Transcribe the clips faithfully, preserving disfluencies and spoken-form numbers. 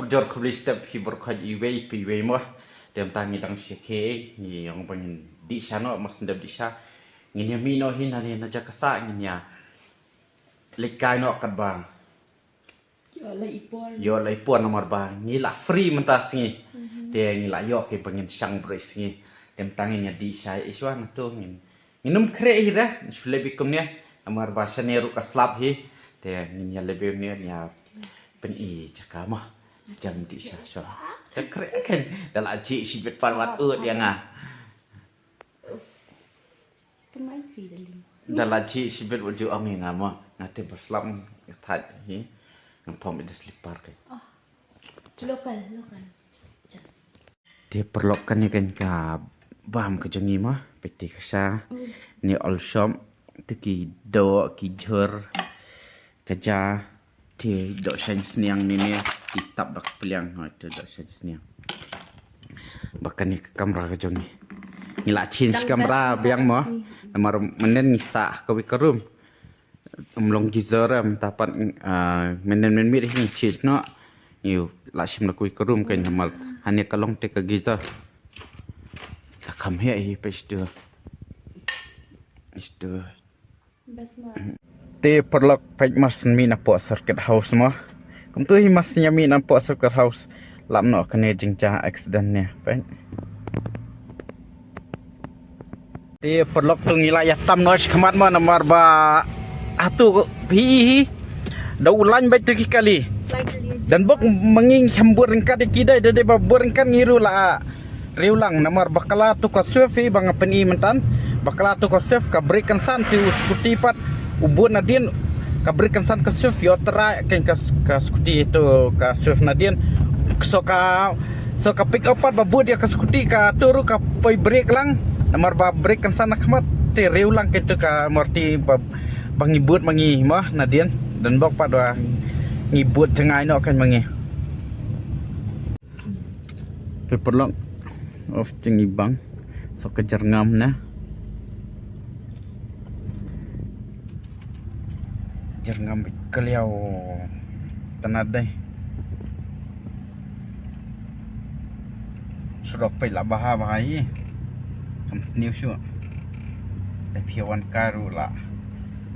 Jor khublei step hi bor khaj iwei pi iwei mo. Tem tang ngi dang shi ke ngi ong bang dih sha no mas ndep dih sha. Ngin ïa mi no hin ani na jakasa ngin ïa leit kai no kat ba. Yo la ipor. Yo la ipor namar ba ngi la free mynta sngi. Te ngi la yo ke bang ngin shang bro sngi. Tem tang ngi dih sha iswa na tu ngin. Ngin um kre hi re, shu lebe kumne, namar ba shane ruh ka slap hi, te ngin ïa lebe ne ïa pyn i jaka ma, jam di sha sha. Te kre ken, da la ji shi bit par wat ut ïa nga. Tymai fi daling. Da la ji shi bit wat ju ong ïa nga ma, nga te ba slap nga thait hi, nga pom i da slipar ke. Local, local. Te paralok kane kan ka bam ka jong ngi ma, pete ka sha, ne ol shop, te ki doh, ki jhur, ka ja, te doh shaiñ sniang ne ne, ki tap da ka pliang, hoi, te doh shaiñ sniang. Ba kane ka kamra ka jong ngi. Ngi la change kamra biang ma, namar mynnin ngi sah kawei ka room. Ym long geyser em, tapat, ah, mynnin mynmiet hi ngi change noh. Ngi la shim na kawei ka room kan namar hane ka long te ka geyser. Ka kham heh hi peit tu. Peit tu. Te paralok peit mar shen mih napoh circuit house mo. Kumtu hi mar shen mih napoh circuit house. Lap noh kane jingjia accident ne peit. Te paralok tu ngi la ïa tam noh shi khmat mo namar ba atu hi hi da u lain bad tu ki kali. Dan bok ma ngi kham bud ryngkat ïa ki dei da dei ba bud ryngkat ngi ruh la riewlang namar ba kala tu ka Swift hi ba nga pyni myntan ba kala tu ka Swift ka brake kan san te u scooty pat u bud nadien ka brake kan san ka Swift ïoh trai kan ka, ka scooty tu ka Swift nadien so ka So ka pick up pat ba bud ïa ka scooty ka tu ruh ka poi brake lang. Namar ba brake kan san na khmat te riewlang keitu ka morti ba, ba ngi bud ma ngi mo nadien. Dan bok pat ba ngi bud jngai noh kan ma ngi. Peit paralok of jngi bang. So ka jyrngam na. Jyrngam bad ka liaw tnat dei. Surok peit la bha bha hi. Kam sniew shuh. Da phi wan kai ruh la,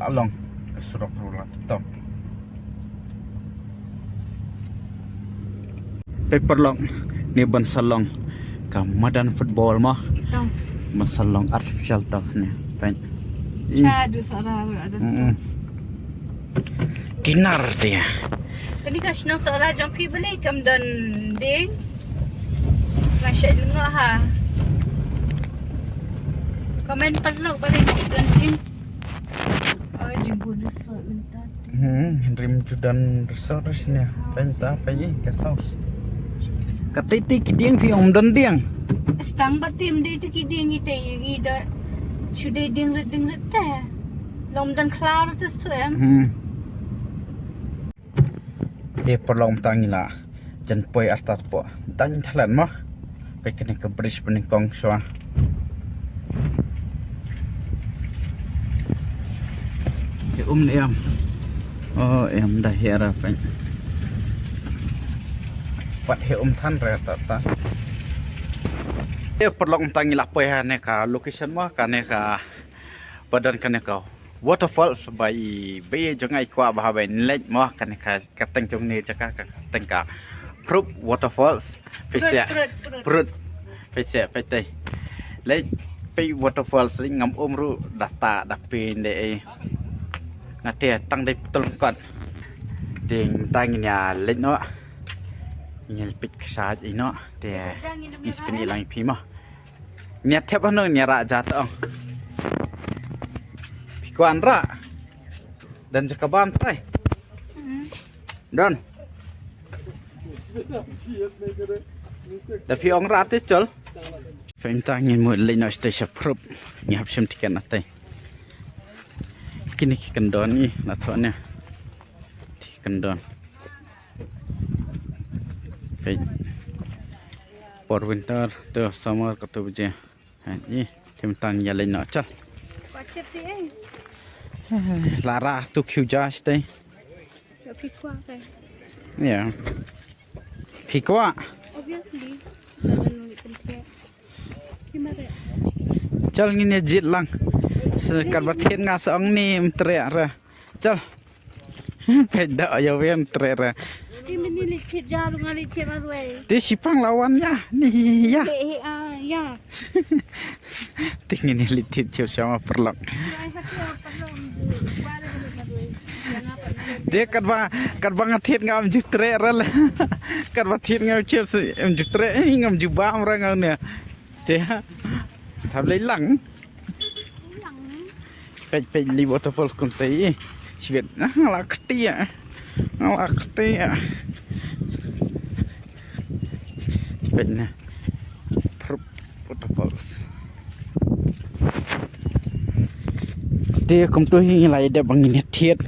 la long ka surok ruh la tip top. Peit paralok ne ban sa long ka madan football mo. Turf. Ban sa long artificial turf ne. Peit. Cha du sara ada. Mm-mm. Kinar dia. Kani ka shnong sara jong phi beli kam don ding. Masya lenga ha. Komen paralok beli don ding. Oh, jimbun resort mynta. Hmm, hynrei mynta don resort ris ne. Pynta pynta guest house. Kata ite ki dieng phi ong don dieng. Stang ba tim de ite ki dieng ite i da. Shu de dieng rit dieng rit te. Long don klar te stu em. Hmm. Te paralok mynta ngi la jan poi artat po. Dan jalan mo. Peit kane ka bridge pynïkong shuwa. Te um ne em. Oh, em da hi ara peit. Pat hi um than re ta ta. Te paralok mynta ngi la poi ha ne ka location mo kane ka ba don kane ka waterfalls ba i ba i jong nga i kwah ba haba i leit mo kane ka kyrteng jong ne jaka ka kyrteng ka Prup Waterfalls. Peit seh. Prut, prut, prut. Prut. Peit seh peit te. Leit peit waterfalls leit ngam um ruh da ta da pyn de ei. Nga te tang dei pyntul kot. Te mynta ngin ïa leit noh. Ngin peit ka sha i noh. Te ngin spin i lang i phi mo. Nia thep hanu nia rah jat ong. Phi kwan rah. Dan jaka bam trai. Don. Da phi ong rah te chol. Pynta ngin mut leit noh sha Prup. Ngi hap shim tiket na te. Kine ki kyndon i na thoh ne. Ki kyndon. Peit. Por winter to summer kato baje. Ha, i, te mynta ngi ïa leit noh chal. Kwa chep ti ei. La rah tu khiu ja shtei. Yo phi kwa kai. Ïa. Ki kwah. Chal ngin ïa jied lang. Katba thied nga sa ong ni ym treh re. Chal. Peit da ïa wei ym treh re. Te shiphang la wan ïa ni ïa. Te ngin ïa leit thied shuh shuh ma paralok. Te katba, katba nga thied ngam ju treh re le. Katba thied ngam ju treh, eh, ngam ju bam re nga ne. Te hap leit lang. Peit, peit, li waterfalls kumta i. Shibit. Ah, nga la kti ïa. Nga la kti ïa. Peit na. Prup waterfalls. Te kumtu hi ngi la ïa dep ba ngin ïa thied.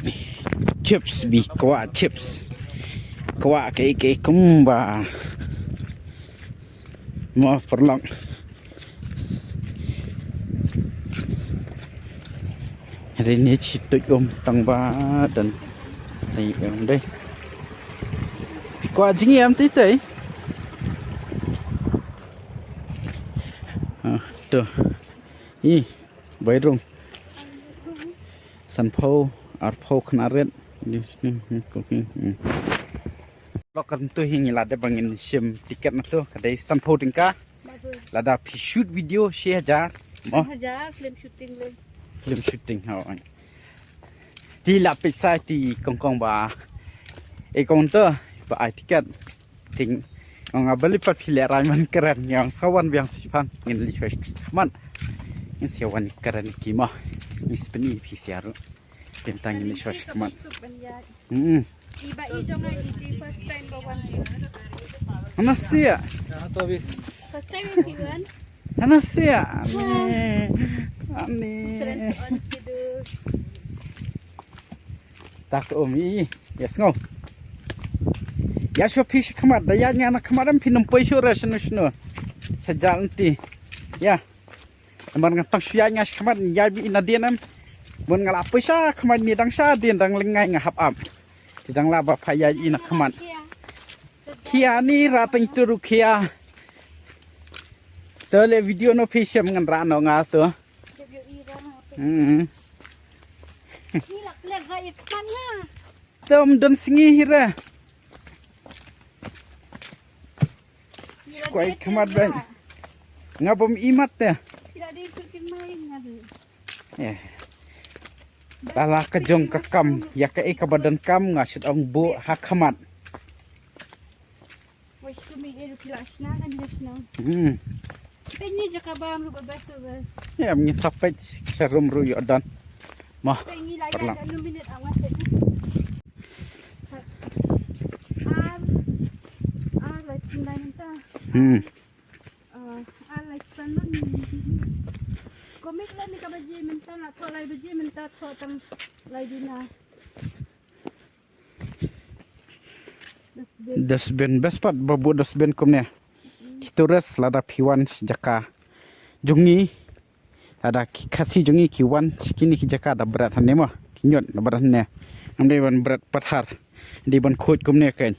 Chips bi kwah chips. Kwah kaei kaei kumba. Mo paralok. Hari ni chi tuid um tang ba don. Dei um dei. Kwah jingïam tei tei. Ah, tu. Ih, bai rung. Sanphew, arphew khyndai rit. Ni, ni, ni, cooking. Hmm. Lok kan tu hi ngi la dep ba ngin shim tiket na tu ka dei sanphew tyngka. Lada phi shoot video shi hajar. Mo? Hajar, film shooting le. Film shooting, ha, oi. Te la peit sa te kong kong ba. E kong tu ba ai tiket. Te nga ba leit pat phi lehrain man kren, nga ong sa wan biang shiphang ngin leit shuwa shakhmat. Ngin sa wan kren ki mo. Ngin sa pyni phi sha ruh. Te mynta ngin leit shuwa shakhmat. Hmm. Iba i jong nga i first time ba wan. Ana sia. First time in Piwan. Ana sia. Ani. Ani. Tak um i. Yes ngo. Ïa shuwa phi shakhmat da ïa nga na khmat em phi nang poi shuwa re shano shano. Sa jal nti. Ïa. Namar nga tang shu ïaid nga shakhmat ïaid beit nadien em. Bun nga la poi shakhmat ni dang shadien dang lyngngai nga hap ap. Te dang lah ba pha ïaid i na khmat. Khia ni ra tang tu ruh khia. To le video no phi shem ngan rah noh nga to. Hmm. To ym don sngi hi re. Shu kwah i khmat beit. Nga bym i mat te. Ïa. Te la ka jong ka kam, ïa kaei kaba donkam nga shu ong buh ha khmat. Hmm. Ïa, ngin sa peit sharum ruh ïoh don. Mo. Paralok. Hmm. Dustbin best pat ba buh dustbin kumne. Ki tourist lada phi wan sha jaka jong ngi. Lada ki Khasi jong ngi ki wan sha kine ki jaka da bret hangne mo. Ki ñiut da bret hangne. Ym dei ban bret pathar. Dei ban khuid kumne kein.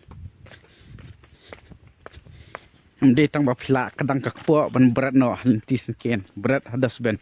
Ym dei tang ba phi lah ka dang ka kpoh ban bret noh ha lynti syngkien. Bret ha dustbin.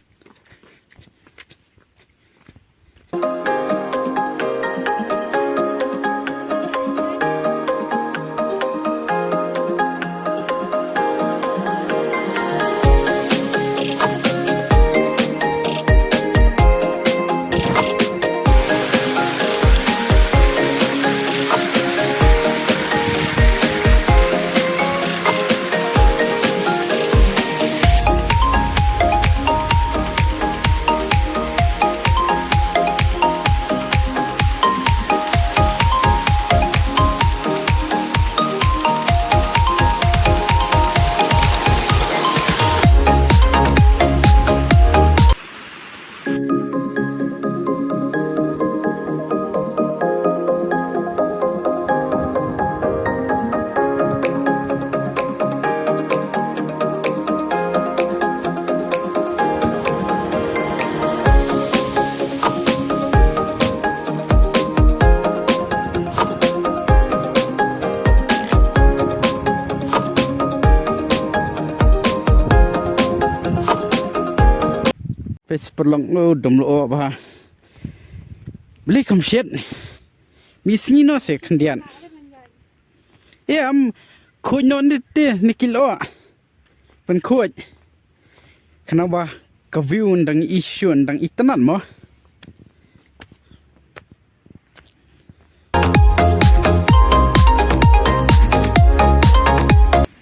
Peit paralok, oh, dum lyoh bha. Bli kam shet. Mi sngi noh se khyndiat. Em, khuid noh nit te, ni ki lyoh. Pynkhuid. Khnang ba ka view ndang i shun, ndang i tnat mo.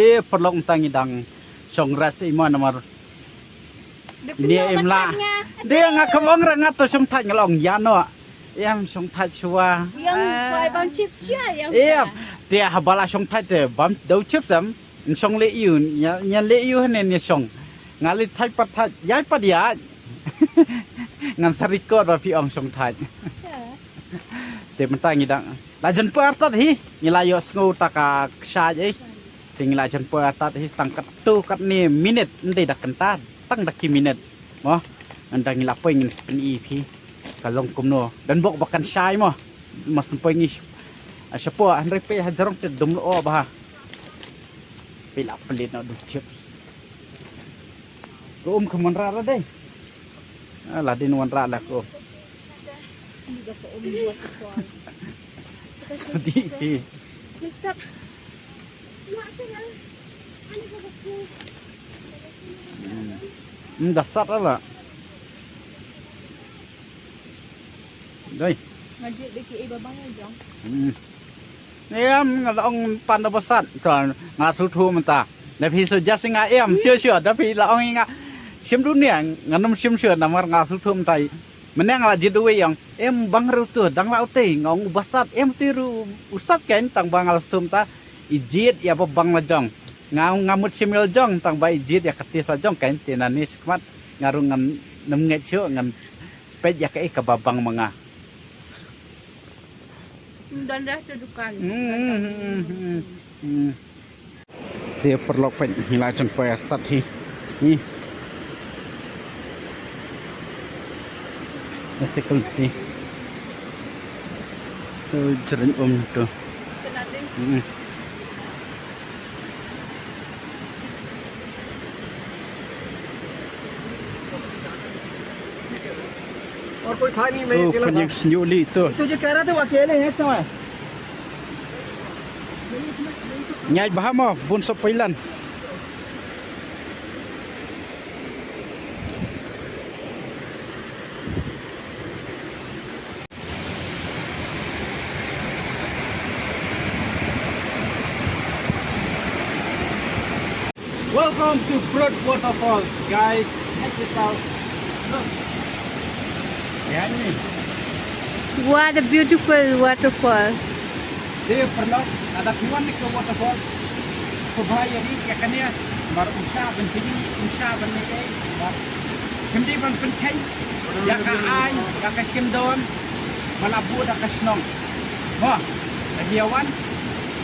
Eh, paralok, mynta ngi dang shong rest ïa mo namar. Dep ni kynnoh im la. Ba thait nga. Dei nga kham ong ra nga to shong thait nga la ong ïa no. Em shong thait shuwa. Ïa, eh, kwai bam chips shuwa ïa. Em. Te haba la shong thait te bam dau chips em. Ngan shong leh ïu, ngan, ngan leh ïu hane ngan shong. Nga leh thait pat thait, ïaid pat ïaid. Ngan sa record ba phi ong shong thait. Te mynta ngi dang la jan poi artat hi, ngi la ïohsngew ta ka kshaid ei. Te ngi la jan poi artat hi tang katto katne minit, ym dei da kynta, tang da ki minit. Mo, ynda ngi la poi ngin sa pyni ïa phi ka long kumno. Dang bok ba kan shai mo. Mas poi ngi sh-, shapoh, hynrei peit ha jrong te dum lyoh bha. Peit la pynleit noh du chips. Ko um kham wanrah la dei. Ah, la dei wanrah la ko. Di. Stop. Hmm. Hmm, da start la. Dei. Nga jied da kiei ba bang ïa jong. Hmm. Em, nga la ong pan da ba sat. Ka nga sngewthuh mynta. Da phi suggest ïa nga em, sure sure. Da phi la ong ïa nga. Shim dunia, ngan ym shim shuh namar nga sngewthuh mynta. Mynne nga la jied uwei ong. Em bang ruh tu, dang la utei, nga ong u ba sat, em utei ruh u sat kein tang ba nga la sngewthuh mynta. I jied ïa ba bang la jong. Nga, nga mut shim ïa la jong tang ba i jied ïa ka taste la jong kein, te nangne shakhmat. Nga ruh ngan ym ngeit shuh, ngan peit ïa kaei kaba bang ma nga. Don dah tu dukan. Hmm, hmm, hmm, hmm, hmm. Te paralok peit ngi la jan poi artat hi. Hi. Ïa security. Tu jreng um tu. Hmm. और कोई था नहीं, मैं तो अकेला था। Pynïeng sniewlih to. तो जो कह रहा था, वो अकेले हैं, समय। Ngi ïaid bha mo, bun sop pailan. Welcome to Broad Waterfalls, guys. Check this out. Look. Behind me. What a beautiful waterfall. Te paralok, lada phi wan ïa ka waterfall, sngewbha ïa ri ïa kane, namar ym shah ban pynjngi, ym shah ban leh ei, namar kim dei ban pynkheiñ ïa ka aiñ, ïa ka kyndon ba la buh da ka shnong. Mo, lada phi wan,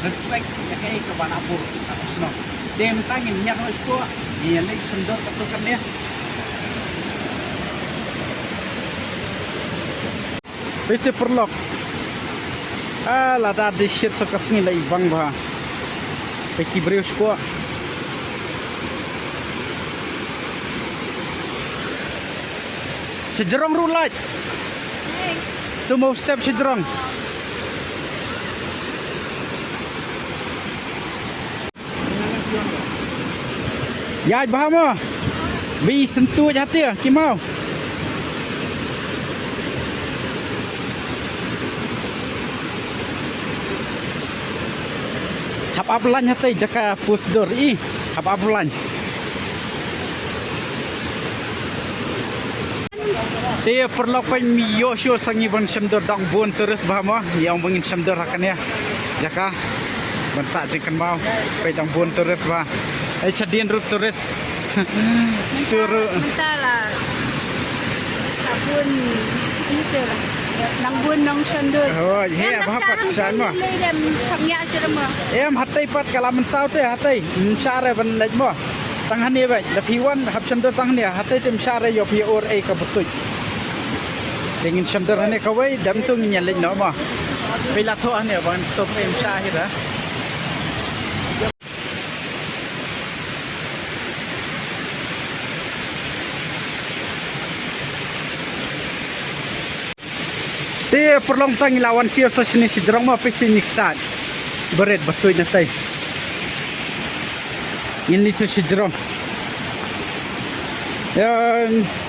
respect ïa kaei kaba la buh da ka shnong. Te mynta ngin ñiad noh shapoh, ngin ïa leit shon dur katto katne. Peit se paralok. Ah, lada dei shit sa ka sngi la i bang bha. Peit ki briew shapoh. Shajrong ruh lait. Tu mo step shajrong. Ïaid bha mo. Bi syntu ja te ki mau. Hap ap lain hatei jaka pus dur i. Hap ap lain. Te paralok pyn ïoh shuh sa ngi ban shon dur dang bun tourist bha mo, ïa ong ba ngin shon dur ha kane jaka ban sah jingkynmaw, peit dang bun tourist bha. Ai shadien ruh tourist. Tourist. Mynta la ka bun, ni te la nang bun nang shon dur. Oh, he, bha pat shan mo. Em hatei pat ka la mynsaw te hatei. Ym shah re ban leit mo. Tang hangne beit, da phi wan hap shon dur tang hangne, hatei te ym shah re ïoh phi ur ei kaba tuid. Te ngin shon dur hangne kawei, dam tu ngin ïa leit noh mo. Phi la thoh hangne ban stop ei ym shah hi ra. Te pyrlok tang ngi la wan kiew sa shane shajrong ma phi sini ksat. Beret ba tuid na tai. Ngin leit sa shajrong. Ïa,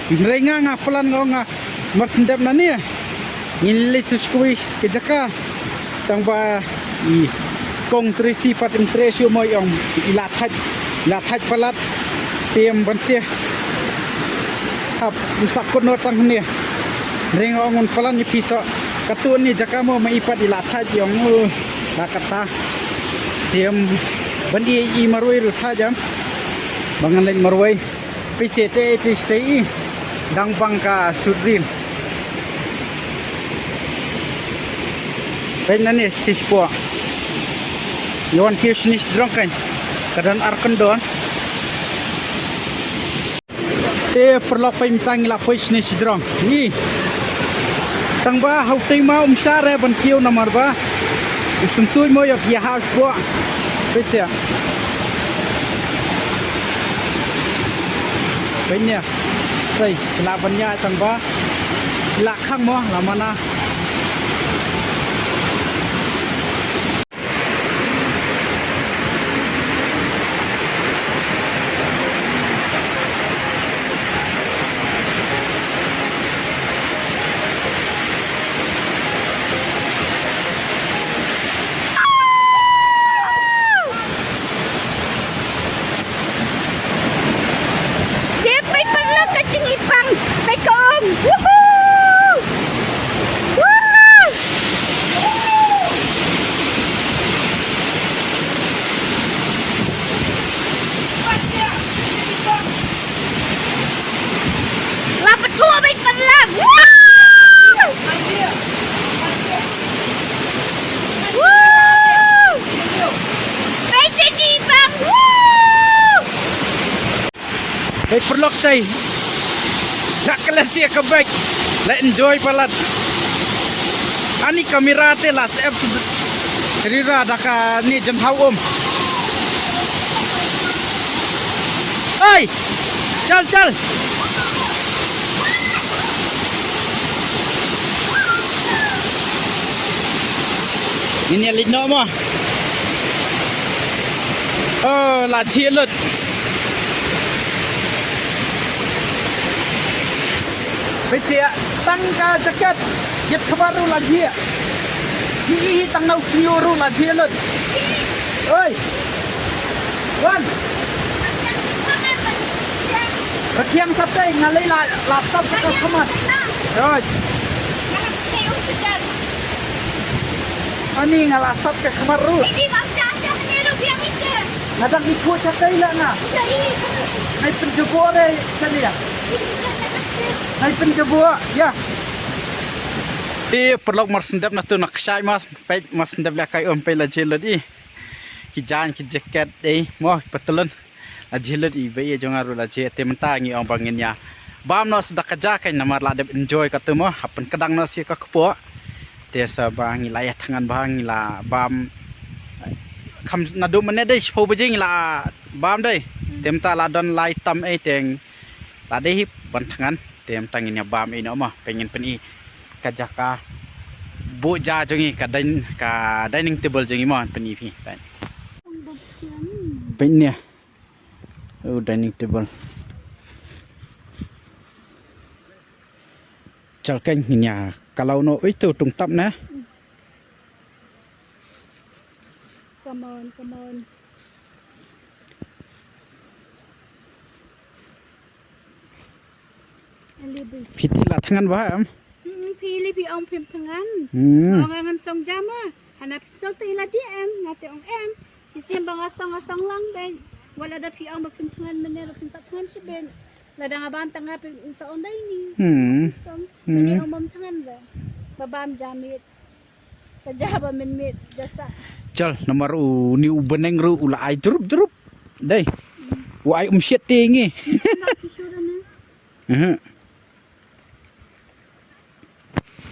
hynrei nga nga plan nga ong nga mar sngewdep na ne. Ngin leit sa shkui ka jaka. Tang ba i kong Tracy pat im treh shuh mo i ong i la thait, i la thait palat. Te ym ban seh. Hap ym sa kut noh tang hangne. Hynrei nga ong un plan ïa phi sa. Katto ne jaka mo ma i pat i la thait i ong, uh, la kata. Te ym ban i, i marwei ruh thait jam. Ba ngan leit marwei. Phi seh te te stay i. Dang bang ka sudrin. Peit na ne stage po. Ïa wan kiew shane shajrong kan. Ka don ar kyndon. Te pyrlok peit mynta ngi la poi shane shajrong. Ngi. Tang ba ha utei ma um shah re ban kiew namar ba u shyntuid mo ïa ki ha shuwa. Peit seh. Peit ne. Peit, ki la ban ïaid tang ba. Ki la khang mo, la mana. Dep peit paralok ka jingipang, peit ka ong. Woohoo! Woohoo! La pathuh beit paralok. Woo! Woo! Beit sa jingipang. Woo! Beit paralok tei. Dak kalen sia ka beit. La enjoy palat. Ani kamera te la sep srira da kane jynhaw um. Hey! Chal, chal. Ngin ïa leit noh mo. Oh, la jhieh lut. Peit seh, tang ka jaket, ïit khmat ruh la jhieh. Hi hi tang na u sniew ruh la jhieh lut. Oi. Wan. Ka thiang sa tei nga lei la, la sap ka khmat. Oi. Ani nga la sap ka khmat ruh. Nga dang ikut sa tei la nga. Ngai pynjubor eh sa dia. Ngai pynjubor ya. Te paralok mar sngewdep na tu na kshaid mas peit mar sngewdep la kai um peit la jhieh lut i. Ki jaiñ ki jaket dei mo patlun. La jhieh lut i ba ïa jong nga ruh la jhieh te mynta ngi ong ba ngin ïa bam noh sa da ka ja kein namar la dep enjoy katu mo ha pynkdang noh sa ka kpoh. Te sa ba ngi la ïa thngan ba ngi la bam. Kham naduh mynne dei shiphew baje ngi la bam dei. Te mynta la don lai tam ei te la dei hi ban thngan. Te mynta ngin ïa bam ei noh mo peit ngin pyni ka jaka buh ja jong ngi ka din ka dining table jong ngi mo pyni phi. Peit ne. Oh, dining table. Chal kein ngin ïa kalaw noh oi tu tungtap ne. Come on, come on. Phi ti la thngan ba em? Hmm, phi li phi ong phim thngan. Hmm. Ong ngan song jama. Hana phi song te la di em, nga te ong em. Phi sim ba nga song nga song lang ben. Wala da phi ong ba phim thngan mene ba phim sa thngan shi ben. La da nga bam tang nga phi sa ong dai ni. Hmm. Song. Hmm. Ni ong bam thngan ba. Ba bam jamit. Ka ja ba mynmiet jasa. Chal namar u ni u bneng ruh u la ai jrup jrup. Dei. U ai um shet te ngi. Mhm.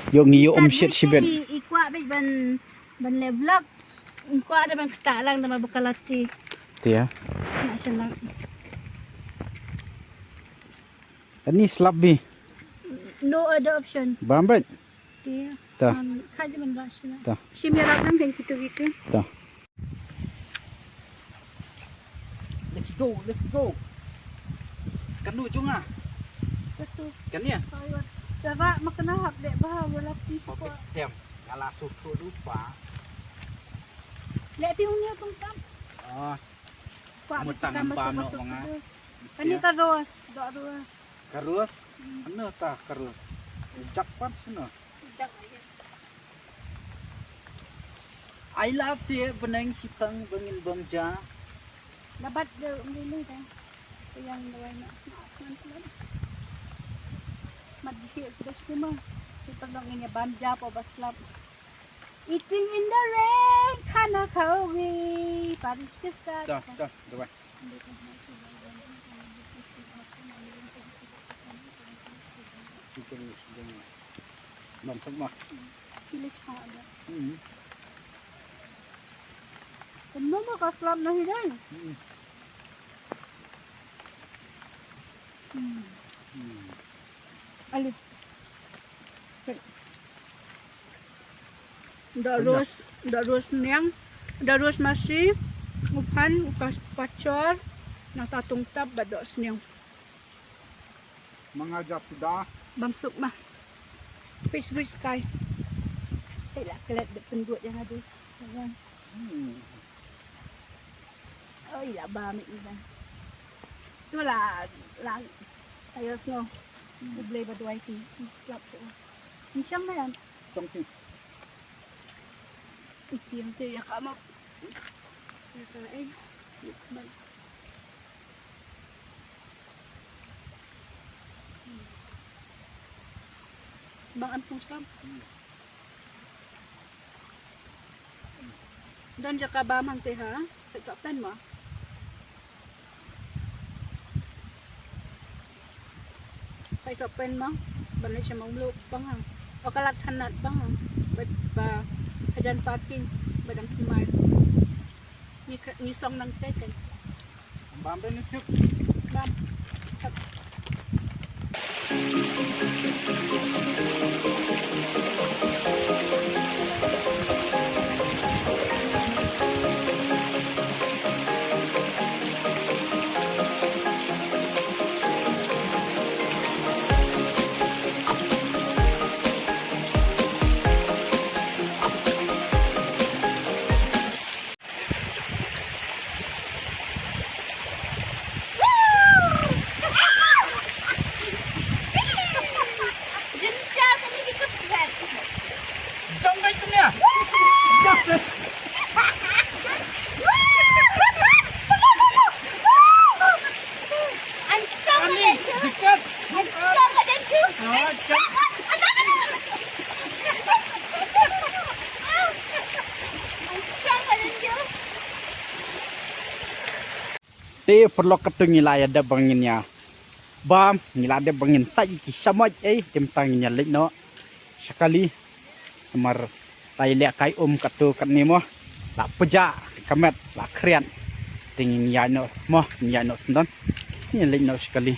Yo ngi yo um shet shibet. I kwah bit ban ban le vlog. I kwah da ban kata lang da ban bukalati. Tia. Na shalang. Ani slap bi. No other option. Bam bit. Tia. Ta. Man, kha ji man ba shi na. Ta. Shi mi rap nang kan kitu kitu. Ta. Let's go, let's go. Kan du jong nga. Betul. Kan ya? Ayo. Dara makna hap dek ba wala pi. Covid stem. Ngala sutu lupa. Lek pi unia tungkam. Oh. Kwa mutang kita masuk, masuk no. Kani ya. Terus, dok terus. Terus? Hmm. Ano ta terus? Jak pan sino? Jak aja. Ai la si beneng sipang bengin bongja. Labat de umli ni de. Yang dawai nak. Mat jiki sudah semua. Kita dong ini banja po baslap. Eating in the rain, khana khaogi, parish ke sat. Cha, cha, dawai. Bam suk ma. Pilish ha da. Hmm. Kumno ma ka slap na hi dai. Hmm. Hmm. Hmm. Ali. Da ros, da ros niang, da ros masi, u phan, u ka pachor, nangta tungtap bad da sniang. Manga jap suda. Bam suk ma. Fish with sky. Hei la kelet de penduit yang habis. Hmm. Oi la ba mi iban. Tu la la ayo sngo. Hmm. U blei ba duai ti. Slap tu. Ni shang na yan. Shang ti. Iti yang ti ya ka ma. Ya ka eh. Bang an pung skam. Don jaka ba mang te ha. Sa chok pen ma. Sa chok pen ma. Ban le chama umlo bang ha. O kalat hanat bang ha. Ba ba hajan parking ba dang kumai. Ni ka ni song nang te te. Bam ben ni chuk. Bam. I'm stronger than you. I'm stronger than you. I'm stronger than you. Te paralok, katto ngi la ïa dep ba ngin ïa bam, ngi la dep ba ngin sait ki shamoit, eh, te mynta ngin ïa leit noh sha kali. Namar la ïa leh kai um katto katne mo. La pjah ka met, la khriat. Te ngin ïa noh mo, ngin ïa noh syndon. Ngin leit noh sha kali.